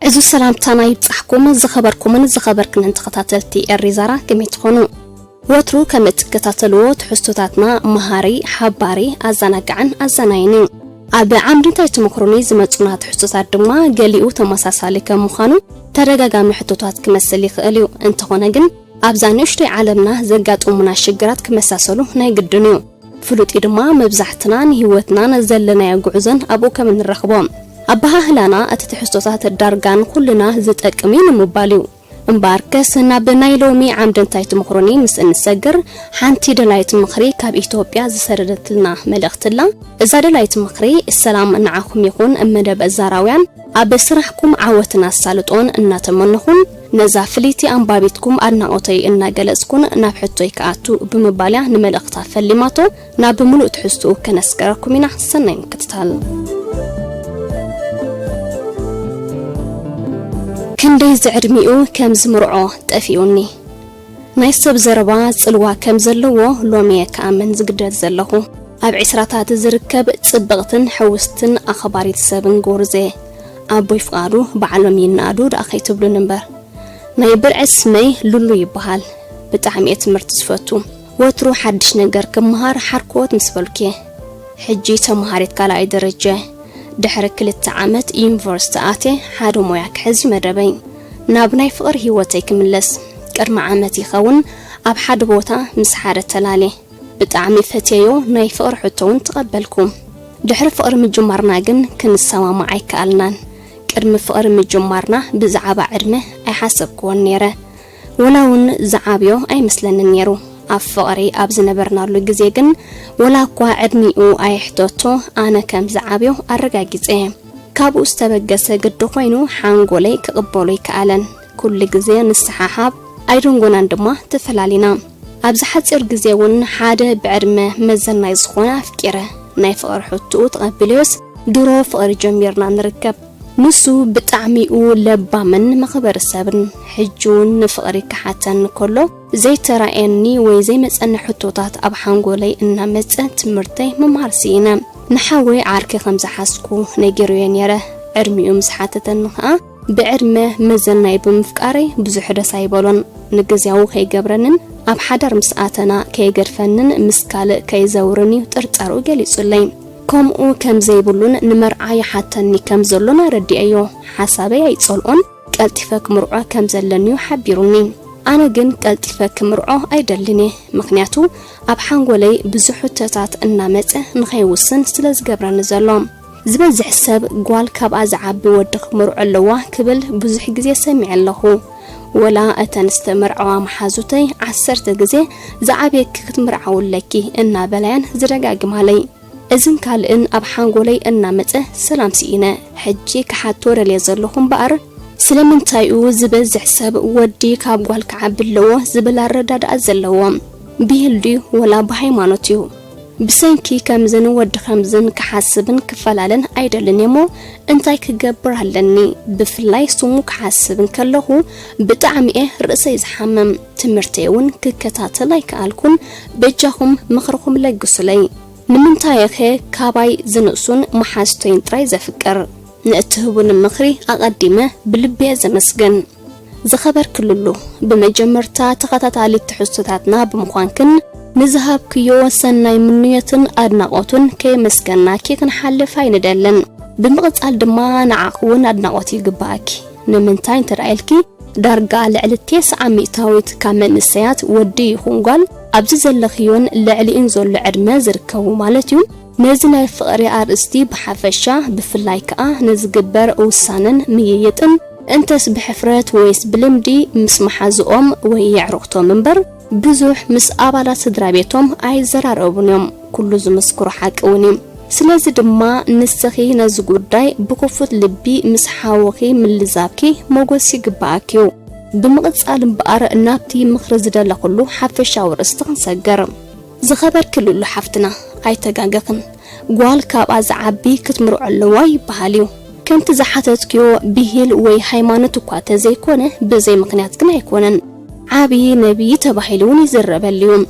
እዚ ሰላምታና ይብጻሕኩም ዝኸበርኩምን ዝኸበርክንን ተኸታተልቲ ኤሪ ዛራ፣ ከመይ ትኾኑ? ወትሩ ከም እትከታተልዎ ትሕዝቶታትና መሃሪ፣ ሓባሪ፣ ኣዘናጋዕን ኣዘናይን እዩ። ኣብ ዓምዲ እንታይ ትመኽሩኒ ዝመጹና ትሕዝቶታት ድማ ገሊኡ ተመሳሳሊ ከም ምዃኑ ተደጋጋሚ ሕቶታት ክመስል ይኽእል እዩ። እንተኾነ ግን ኣብዛ ንእሽቶይ ዓለምና ዘጋጥሙና ሽግራት ክመሳሰሉ ናይ ግድን እዩ። ፍሉጥ እዩ ድማ መብዛሕትና ንህይወትናን ዘለናዮ ጉዕዞን ኣብኡ ከም እንረኽቦ። ኣበሃህላና እቲ ትሕዝቶታት ዳርጋ ንኹልና ዝጠቅም እዩ ንምባል እዩ። እምበኣርከስ ናብ ናይ ሎሚ ዓምዲ እንታይ ትምኽሩኒ ምስ እንሰግር፣ ሓንቲ ደላይት ምኽሪ ካብ ኢትዮጵያ ዝሰደደትልና መልእኽቲ ኣላ። እዛ ደላይት ምኽሪ፣ ሰላም ንዓኹም ይኹን መደብ ዛራውያን፣ ኣብ ስራሕኩም ዓወትን ኣሳልጦን እናተመነኹን፣ ነዛ ፍልይቲ ኣንባቢትኩም ኣድናቖተይ እናገለጽኩን ናብ ሕቶይ ክኣቱ ብምባል እያ ንመልእኽታ ፈሊማቶ። ናብ ምሉእ ትሕዝትኡ ከነስገረኩም ኢና። ሰናይ ምክትታል። ክንደይ ዝዕድሚኡ ከም ዝምርዖ ጠፊኡኒ። ናይ ሰብ ዘረባ ጽልዋ ከም ዘለዎ ሎሚ እየ ክኣምን ዝግደድ ዘለኹ። ኣብ ዕስራታት ዝርከብ ጽብቕትን ሕውስትን ኣኽባሪት ሰብን ጎርዜ ኣቦይ ፍቓዱ ባዕሎም ይነኣዱ ደኣ ከይትብሉኒ እምበር። ናይ ብርዒ ስመይ ሉሉ ይበሃል። ብጣዕሚ እየ ትምህርቲ ዝፈቱ። ወትሩ ሓድሽ ነገር ክመሃር ሓርኮት ምስ በልኩ እየ። ሕጂ ተመሃሪት ካልኣይ ደረጃ። ድሕሪ ክልተ ዓመት ዩኒቨርሲቲ ኣትየ ሓደ ሞያ ክሕዝ እዩ መደበይ። ናብ ናይ ፍቕሪ ህይወተይ ክምለስ ቅድሚ ዓመት ይኸውን ኣብ ሓደ ቦታ ምስ ሓደ ተላልየ። ብጣዕሚ ፈትየዮ፣ ናይ ፍቕሪ ሕቶ እውን ተቐበልኩ። ድሕሪ ፍቕሪ ምጅማርና ግን ክንሰማማዕ ኣይከኣልናን። ቅድሚ ፍቕሪ ምጅማርና ብዛዕባ ዕድመ ኣይሓሰብክዎን ነይረ። ወላ እውን ዝዓብዮ ኣይመስለንን ነይሩ። ኣብ ፍቕሪ ኣብ ዝነበርናሉ ግዜ ግን ወላ እኳ ዕድሚኡ ኣይሕተቶ፣ ኣነ ከም ዝዓብዮ ኣረጋጊጸ እየ። ካብኡ ዝተበገሰ ግዲ ኮይኑ ሓንጎለይ ክቕበሎ ኣይከኣለን። ኩሉ ግዜ ንሰሓሓብ ኣይደንጎናን ድማ ተፈላሊና። ኣብዚ ሓጺር ግዜ እውን ሓደ ብዕድመ መዘናይ ዝኾነ ኣፍቂረ። ናይ ፍቕሪ ሕቶኡ ተቐቢለዮስ ድሮ ፍቕሪ ጀሚርና ንርከብ። ንሱ ብጣዕሚኡ ለባምን መኽበሪ ሰብን። ሕጂ እውን ንፍቕሪ ክሓተኒ ከሎ ዘይተራእየኒ ወይ ዘይመጸኒ ሕቶታት ኣብ ሓንጎለይ እናመጸ ትምህርተይ ምምሃር ስኢነ። ንሓወይ ዓርከይ ከም ዝሓዝኩ ነጊረዮ ነይረ። ዕድሚኡ ምስ ሓተተኒ ኸኣ ብዕድመ መዘናይ ብምፍቃረይ ብዙሕ ደስ ኣይበሎን። ንግዝያዊ ከይገብረንን ኣብ ሓዳር ምስ ኣተና ከየገድፈንን ምስ ካልእ ከይዘውርን እዩ ጥርጣርኡ ገሊጹለይ። ከምኡ ከም ዘይብሉን ንመርዓ ይሓተኒ ከም ዘሎን ኣረዲኤዮ። ሓሳበይ ኣይጸልኦን፣ ቀልጢፈ ክምርዖ ከም ዘለኒ'ዩ ሓቢሩኒ። ኣነ ግን ቀልጢፈ ክምርዖ ኣይደልን እየ፣ ምኽንያቱ ኣብ ሓንጎለይ ብዙሕ ሕቶታት እናመጸ ንኸይውስን ስለ ዝገብረኒ ዘሎ። ዝበዝሕ ሰብ ጓል ካብኣ ዝዓቢ ወዲ ክምርዖ ኣለዋ ክብል ብዙሕ ግዜ ሰሚዐ ኣለኹ። ወላ እተን ዝተመርዐዋ መሓዙተይ ዓሰርተ ግዜ ዝዓብየኪ ክትምርዓዊ ኣለኪ እናበላያን ዝደጋግማለይ። እዝን ካልእን ኣብ ሓንጎለይ እናመጸ ሰላም ስኢነ። ሕጂ ክሓቶ ደልየ ዘለኹ እምበኣር፣ ስለምንታይ'ዩ ዝበዝሕ ሰብ ወዲ ካብ ጓል ክዓቢ ኣለዎ ዝብል ኣረዳድኣ ዘለዎ? ብሂል ድዩ ወላ ብሃይማኖት እዩ? ብሰንኪ ከምዝን ወዲ ከምዝን ክሓስብን ክፈላለን ኣይደልን እየ እሞ እንታይ ክገብር ኣለኒ? ብፍላይ ስሙ ክሓስብ እንከለኹ ብጣዕሚ እየ ርእሰይ ዝሓምም። ትምህርተይ እውን ክከታተል ኣይከኣልኩን። በጃኹም ምኽርኹም ለግሱለይ። ንምንታይ'ኸ ካባይ ዝንእሱን መሓዙተይን ጥራይ ዘፍቅር? ንእትህቡኒ ምኽሪ ኣቐዲመ ብልቢ እየ ዘመስግን። ዝኸበርኪ ሉሉ፣ ብመጀመርታ ተኸታታሊት ትሕዝቶታትና ብምዃንክን ንዝሃብክዮ ሰናይ ምንዮትን ኣድናቖቱን ከየመስገናኪ ክንሓልፍ ኣይንደልን። ብምቕጻል ድማ ንዓኺ እውን ኣድናቖት ይግብኣኪ። ንምንታይ እንተ ደኣ ኢልኪ፣ ዳርጋ ልዕሊ ተስዓ ሚእታዊት ካብ መንእሰያት ወዲ ይኹን ጓል ኣብዚ ዘለኽዮን ልዕሊኡን ዘሎ ዕድመ ዝርከቡ ማለት እዩ፣ ነዚ ናይ ፍቕሪ ኣርእስቲ ብሓፈሻ፣ ብፍላይ ከኣ ንዝግበር ውሳነን ምይይጥን፣ እንተስ ብሕፍረት ወይስ ብልምዲ ምስ መሓዝኦም ወይ የዕሩኽቶም እምበር፣ ብዙሕ ምስ ኣባላት ስድራ ቤቶም ኣይዘራረቡን እዮም። ኩሉ ዝምስክሮ ሓቂ እውን እዩ። ስለዚ ድማ ንስኺ ነዚ ጉዳይ ብክፉት ልቢ ምስ ሓውኺ ምልዛብኪ ሞጎስ ይግብኣኪ እዩ። ብምቕጻል እምበኣር ናብቲ ምኽሪ ዝደለኹሉ ሓፈሻዊ ርእስቲ ክንሰግር። ዝኸበርኪ ሉሉ ሓፍትና፣ ኣይተጋገኽን። ጓል ካብኣ ዝዓቢ ክትምርዖ ኣለዋ ይበሃል እዩ። ከምቲ ዝሓተትክዮ ብሂል ወይ ሃይማኖት እኳ ተዘይኮነ፣ ብዘይ ምኽንያት ግን ኣይኮነን። ዓቢ ነቢይ ተባሂሉ እውን ይዝረበሉ እዩ።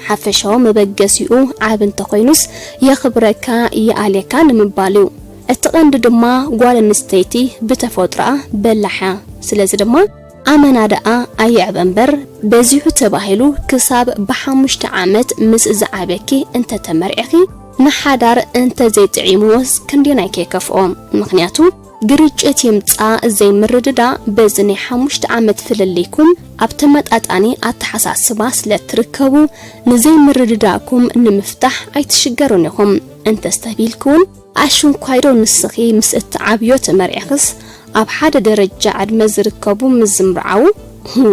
ሓፈሻዊ መበገሲኡ ዓቢ እንተኾይኑስ፣ የኽብረካ፣ ይኣልየካ ንምባል እዩ። እቲ ቀንዲ ድማ ጓል ኣንስተይቲ ብተፈጥሮኣ በላሕ እያ። ስለዚ ድማ ኣመና ደኣ ኣየዕበ እምበር በዚሑ ተባሂሉ ክሳብ ብሓሙሽተ ዓመት ምስ ዝዓበኪ እንተተመርዒኺ ንሓዳር እንተዘይጥዒምዎስ ክንደየናይ ከይከፍኦ። ምኽንያቱ ግርጭት ይምጻእ ዘይምርድዳእ በዚ ናይ ሓሙሽተ ዓመት ፍልልይኩም ኣብ ተመጣጣኒ ኣተሓሳስባ ስለ ትርከቡ ንዘይምርድዳእኩም ንምፍታሕ ኣይትሽገሩን ኢኹም። እንተስተብሂልኪ እውን ኣሽንኳይ ዶ ንስኺ ምስ እትዓብዮ ተመርዒኽስ ኣብ ሓደ ደረጃ ዕድመ ዝርከቡ ምስ ዝምርዓዉ?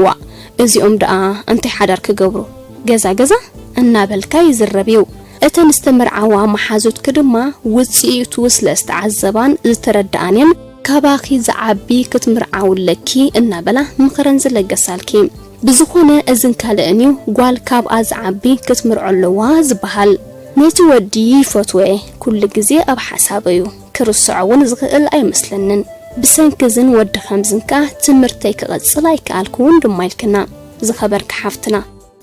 ዋእ እዚኦም ደኣ እንታይ ሓዳር ክገብሩ ገዛ ገዛ እናበልካ ይዝረብ እዩ። እተን ዝተመርዓዋ መሓዙትኪ ድማ ውጽኢቱ ስለ ዝተዓዘባን ዝተረድኣን እየን ካባኺ ዝዓቢ ክትምርዓዊ ኣለኪ እናበላ ምኽረን ዝለገሳልኪ። ብዝኾነ እዝን ካልእን እዩ ጓል ካብኣ ዝዓቢ ክትምርዖ ኣለዋ ዝበሃል። ነቲ ወዲ ይፈትዎ እየ ኩሉ ግዜ ኣብ ሓሳበይ እዩ ክርስዖ እውን ዝኽእል ኣይመስለንን። ብሰንኪ እዝን ወዲ ከምዝን ከኣ ትምህርተይ ክቕጽል ኣይከኣልኩን ድማ ኢልክና ዝኸበርኪ ሓፍትና።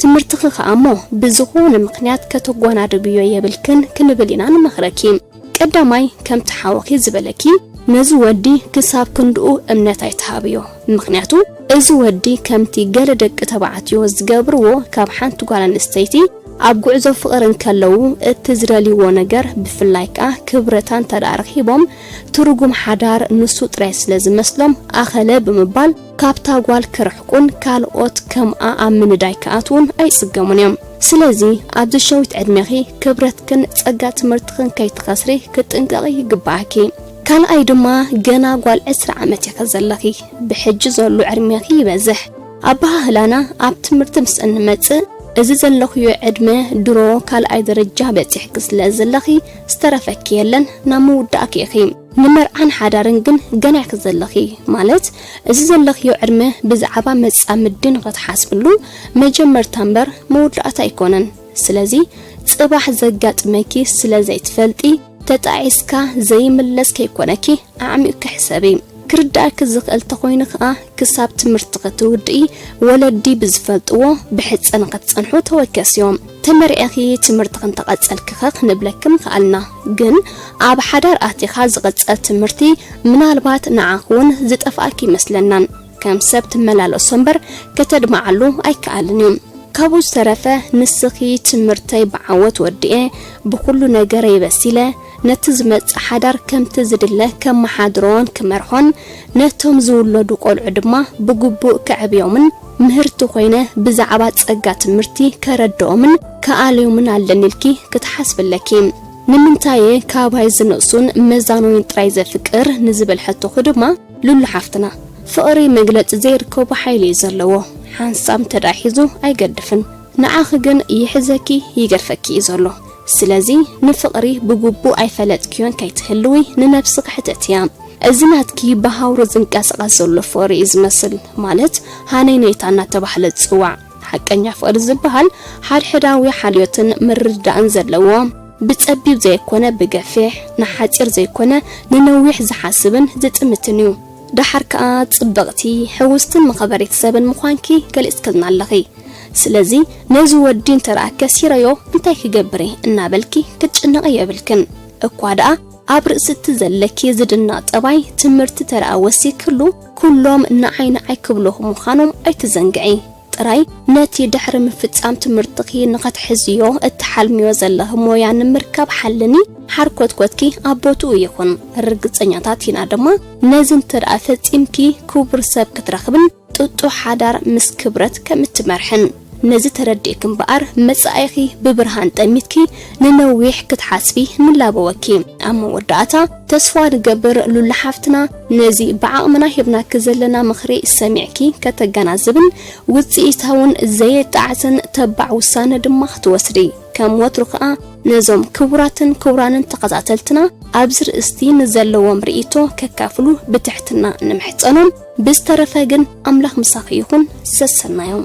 ትምህርትኺ ከኣ እሞ ብዝኾነ ምኽንያት ከተጓናድብዮ የብልክን ክንብል ኢና ንመኽረኪ። ቀዳማይ ከምቲ ሓወኺ ዝበለኪ ነዚ ወዲ ክሳብ ክንድኡ እምነት ኣይትሃብዮ። ምኽንያቱ እዚ ወዲ ከምቲ ገለ ደቂ ተባዕትዮ ዝገብርዎ ካብ ሓንቲ ጓል ኣንስተይቲ ኣብ ጉዕዞ ፍቕሪ እንከለዉ እቲ ዝደልይዎ ነገር ብፍላይ ከኣ ክብረታ እንተ ደኣ ረኺቦም ትርጉም ሓዳር ንሱ ጥራይ ስለ ዝመስሎም ኣኸለ ብምባል ካብታ ጓል ክርሕቁን ካልኦት ከምኣ ኣብ ምንዳይ ክኣትዉን ኣይጽገሙን እዮም። ስለዚ ኣብዚ ሸዊት ዕድሜኺ ክብረትክን ጸጋ ትምህርትኽን ከይትኸስሪ ክትጥንቀቒ ይግብኣኪ። ካልኣይ ድማ ገና ጓል ዕስራ ዓመት ኢኺ ዘለኺ። ብሕጂ ዘሎ ዕድሜኺ ይበዝሕ። ኣበሃህላና ኣብ ትምህርቲ ምስ እንመጽእ እዚ ዘለኽዮ ዕድመ ድሮ ካልኣይ ደረጃ በጺሕኪ ስለ ዘለኺ ዝተረፈኪ የለን ናብ ምውዳእኪ ኢኺ። ንመርዓን ሓዳርን ግን ገና ኢኺ ዘለኺ። ማለት እዚ ዘለኽዮ ዕድመ ብዛዕባ መጻምዲ ንኽትሓስብሉ መጀመርታ እምበር መወዳእታ ኣይኮነን። ስለዚ ጽባሕ ዘጋጥመኪ ስለ ዘይትፈልጢ ተጣዒስካ ዘይምለስ ከይኮነኪ ኣዕሚቕኪ ሕሰቢ። ክርዳእኪ ዝኽእል ተኾይኑ ከኣ ክሳብ ትምህርትኺ ትውድኢ ወለዲ ብዝፈልጥዎ ብሕጽን ክትጸንሑ ተወከስዮ። ተመርዒኺ ትምህርትኺ እንተቐጸልኪኸ ክንብለኪ ምኸኣልና። ግን ኣብ ሓዳር ኣቲኻ ዝቕጸል ትምህርቲ ምናልባት ንዓኺ እውን ዝጠፍኣኪ ይመስለናን ከም ሰብ ትመላለሶ እምበር ከተድምዓሉ ኣይከኣልን እዩ። ካብኡ ዝተረፈ ንስኺ ትምህርተይ ብዓወት ወዲኤ ብኹሉ ነገረይ በሲለ ነቲ ዝመጽእ ሓዳር ከምቲ ዝድለ ከመሓድሮን ክመርሖን ነቶም ዝውለዱ ቆልዑ ድማ ብግቡእ ከዕብዮምን ምህርቲ ኮይነ ብዛዕባ ጸጋ ትምህርቲ ከረድኦምን ከኣልዮምን ኣለኒ ኢልኪ ክትሓስቢ ኣለኪ። ንምንታየ ካባይ ዝነእሱን መዛኖይን ጥራይ ዘፍቅር ንዝብል ሕቶኺ ድማ ሉሉ ሓፍትና፣ ፍቕሪ መግለጺ ዘይርከቦ ሓይሊ እዩ ዘለዎ። ሓንሳብ እንተደኣ ሒዙ ኣይገድፍን። ንዓኺ ግን ይሕዘኪ ይገድፈኪ እዩ ዘሎ። ስለዚ ንፍቕሪ ብግቡእ ኣይፈለጥክዮን ከይትህልዊ ንነብስኺ ሕተትያ። እዚ ናትኪ ብሃውሪ ዝንቀሳቐስ ዘሎ ፍቕሪ እዩ ዝመስል፣ ማለት ሃነይነይታ እናተባህለ ዝጽዋዕ። ሓቀኛ ፍቕሪ ዝበሃል ሓድሕዳዊ ሓልዮትን ምርድዳእን ዘለዎ፣ ብጸቢብ ዘይኮነ ብገፊሕ፣ ንሓጺር ዘይኮነ ንነዊሕ ዝሓስብን ዝጥምትን እዩ። ደሓር ከኣ ጽብቕቲ፣ ሕውስትን መኸበሪት ሰብን ምዃንኪ ገሊጽክልና ኣለኺ። ስለዚ ነዚ ወዲ እንተ ደኣ ከሲረዮ እንታይ ክገብር እየ እናበልኪ ክትጭነቒ የብልክን። እኳ ደኣ ኣብ ርእሲ እቲ ዘለኪ ዝድነቕ ጠባይ ትምህርቲ እንተ ደኣ ወሲክሉ ኩሎም ንዓይ ንዓይ ክብሉኺ ምዃኖም ኣይትዘንግዒ። ጥራይ ነቲ ድሕሪ ምፍጻም ትምህርትኺ ንኸትሕዝዮ እትሓልምዮ ዘለኺ ሞያ ንምርካብ ሓልኒ፣ ሓርኮትኮትኪ ኣብ ቦትኡ ይኹን። ርግጸኛታት ኢና ድማ ነዚ እንተ ደኣ ፈጺምኪ ክቡር ሰብ ክትረኽብን ጥጡሕ ሓዳር ምስ ክብረት ከም እትመርሕን። ነዚ ተረዲእኪ እምበኣር መጻኢኺ ብብርሃን ጠሚትኪ ንነዊሕ ክትሓስቢ ንላበወኪ። ኣብ መወዳእታ ተስፋ ንገብር ሉላ ሓፍትና ነዚ ብዓቕምና ሂብናኪ ዘለና ምኽሪ ሰሚዕኪ ከተገናዝብን ውጽኢታውን ዘየጣዕስን ተባዕ ውሳነ ድማ ክትወስዲ። ከም ወትሩ ከኣ ነዞም ክቡራትን ክቡራንን ተኸታተልትና ኣብዚ ርእስቲ ንዘለዎም ርእይቶ ከካፍሉ ብትሕትና ንምሕጸኖም። ብዝተረፈ ግን ኣምላኽ ምሳኺ ይኹን። ሰሰናዮም።